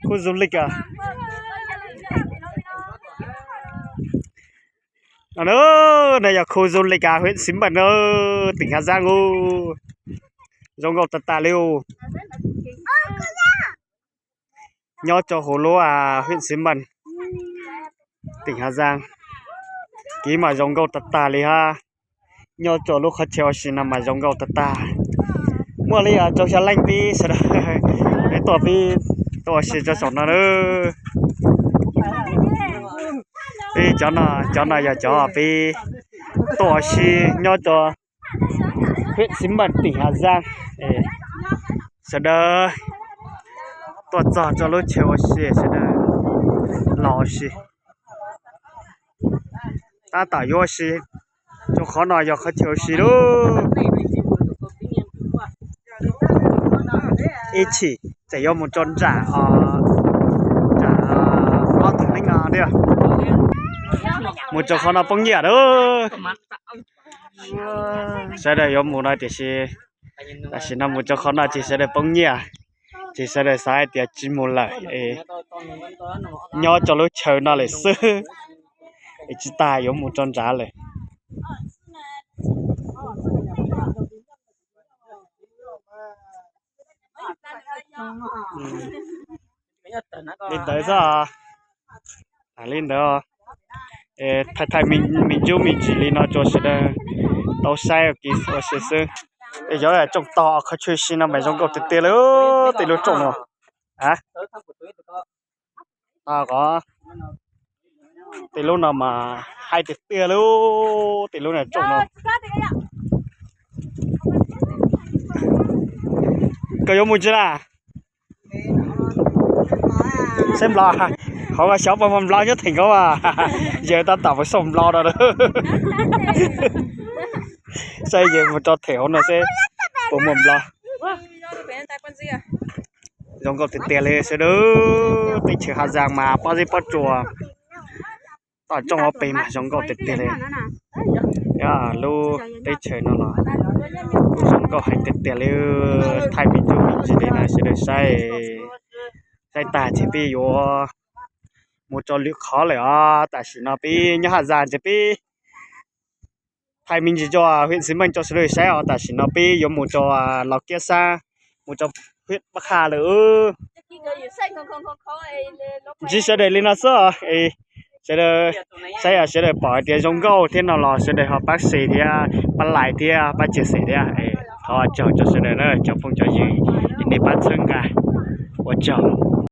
Khu du lịch à? No, no yog khu du lịch à, huyện Xín Mần, tỉnh Hà Giang. Zoo nkauj tag tag li. Nyob rau hauv lub huyện Xín Mần, tỉnh Hà Giang. Kev mas zoo nkauj tag tag li hab. Nyob rau lub qhov chaw ua si no mas zoo nkauj tag tag. Muaj li rau xya leej peb sawv daws tuaj, peb tuaj ua si rau saum no na. Peb cov no, cov no yog cov peb tuaj ua si nyob rau huyện Xín Mần, tỉnh Hà Giang. Sawv daws tuaj txog rau lub chaw ua si, sawv daws los ua si. Tab tom yuav ua si rau qhov no yog qhov chaw ua si lauj. Ib chim tseem yuav mus rau nram, nram ob tug neeg no thiab. Mus rau qhov no poob nyiaj lauj. Sawv daws yuav mus no tiam sis tam sim no mus rau qhov no ces sawv daws poob nyiaj, ces sawv daws xav hais tias tsis mus lawm es nyob rau lub chaw no lawm xwb, es tsis tas yuav mus rau nrad lawm. Li ntawd xwb. Li ntawd, thaij thaij me ntsis me ntsis li no rau sawv daws tau saib ua kev ua si xwb. Es yog tsoom tog qhov chaw ua si no mas zoo nkauj tiag tiag li, tej lub tsoom no. Tej lub no mas haib tiag tiag li, tej lub no tsoom no. Koj yuav mus tsi na? Saib nplog, qhov mas xyov puas muaj nplog nyob theem ko as. Yawg tab tom mus xauj nplog no. Saib yawg mus rau theem hauv no seb puas muaj nplog. Zoo nkauj tiag tiag li sawv daws, teb chaws Haj Zaas mas pob zeb pob tsuas, toj roob hauv pes mas zoo nkauj tiag tiag li. Lub teb chaws no los zoo nkauj heev tiag tiag li. Thaij me ntsis me ntsis li no sawv daws saib, saib tag ces peb yuav mus rau lwm qhov lawm os. Tam sim no peb nyob Haj Zaas ces peb thaij me ntsis rau huyện Xín Mần rau sawv daws saib os. Tam sim no peb yuav mus rau Los Kiab Xab, mus rau huyện Bắc Hà lawm. Ntsib sawv daws li no xwb os. Sawv daws saib os, sawv daws pom hais tias zoo nkauj thiab no los sawv daws ho pab share thiab pab like thiab pab chia sẻ thiab. Thov ua tsaug rau sawv daws na cov phooj cov ywg, nej pab txhawb nqa, ua tsaug.